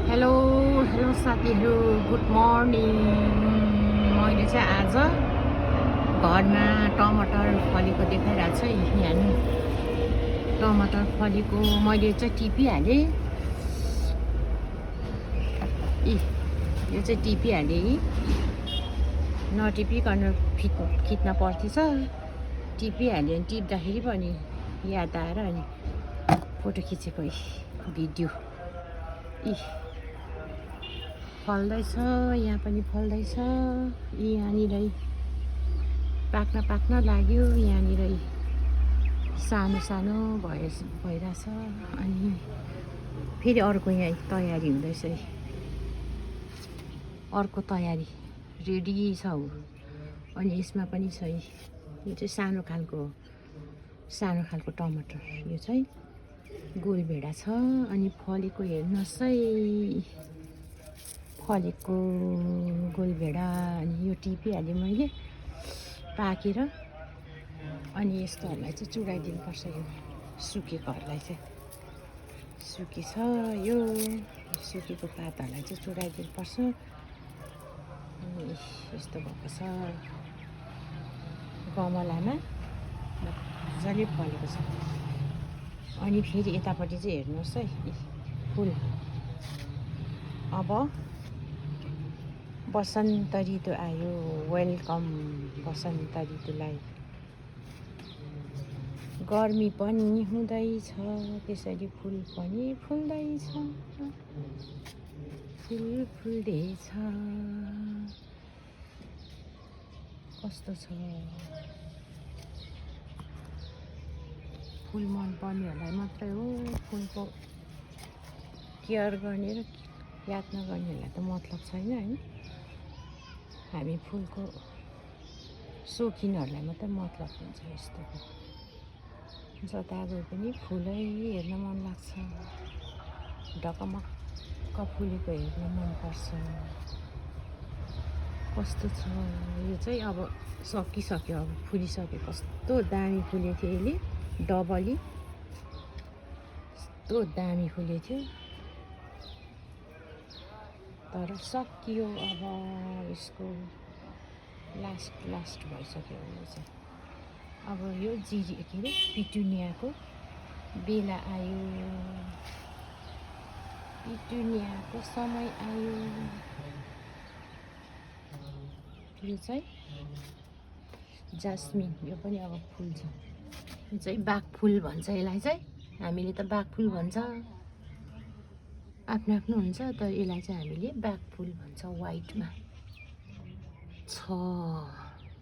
Hello hello साथीहरू, good morning. मैले चाहिँ आज घरमा टमाटर फलेको देखाइरहेको छ। यहाँ टमाटर फलेको मैले चाहिँ टिपिहालेँ। यो चाहिँ टिपिहालेँ, नटिपिकन खिच्न पर्थेछ। टिपिहाल्यो भने टिप्दाखेरि पनि याद आएर अनि फोटो खिचेको भिडियो। फल्दैछ, यहाँ पनि फल्दैछ। यहाँनिर पाक्न लाग्यो। यहाँनिर सानो सानो भइरहेछ। अनि फेरि अर्को यहाँ तयारी हुँदैछ। अर्को तयारी रेडी छ। अनि यसमा पनि छ, यो चाहिँ सानो खालको टमाटर। यो चाहिँ गोलभेडा छ। अनि फलेको हेर्नुहोस् है, फलेको गोलभेडा। अनि यो टिपिहालेँ मैले पाकेर। अनि यस्तोहरूलाई चाहिँ चुडाइदिनुपर्छ। यो सुकेकोहरूलाई चाहिँ सुकेछ, यो सुकेको पातहरूलाई चाहिँ चुडाइदिनुपर्छ। अनि यस्तो भएको छ, गमलामा मजाले फलेको छ। अनि फेरि यतापट्टि चाहिँ हेर्नुहोस् है, फुल। अब बसन्त ऋतु आयो। वेलकम बसन्त ऋतुलाई। गर्मी पनि हुँदैछ, त्यसरी फुल पनि फुल्दैछ। फुल फुल्दैछ, कस्तो छ। फुल मन पर्नेहरूलाई मात्रै हो फुलको केयर गर्ने र याद नगर्नेहरूलाई त मतलब छैन हैन। हामी फुलको सोखिनहरूलाई मात्रै मतलब हुन्छ। यस्तो जता गए पनि फुलै हेर्न मन लाग्छ। ढकमक्क फुलेको हेर्न मनपर्छ। कस्तो छ यो चाहिँ, अब सकिसक्यो, अब फुलिसक्यो। कस्तो दामी फुलेको थियो यसले, डबली कस्तो दामी फुलेको थियो। तर सकियो। अब यसको लास्ट भइसक्यो यो चाहिँ। अब यो के अरे पिटुनियाको बेला आयो। पिटुनियाको समय आयो। यो चाहिँ जास्मिन, यो पनि अब फुल्छ। यो चाहिँ बाघफुल भन्छ यसलाई चाहिँ। हामीले त बाघफुल भन्छ, आफ्नो हुन्छ। तर यसलाई चाहिँ हामीले बाघफुल भन्छ। वाइटमा छ।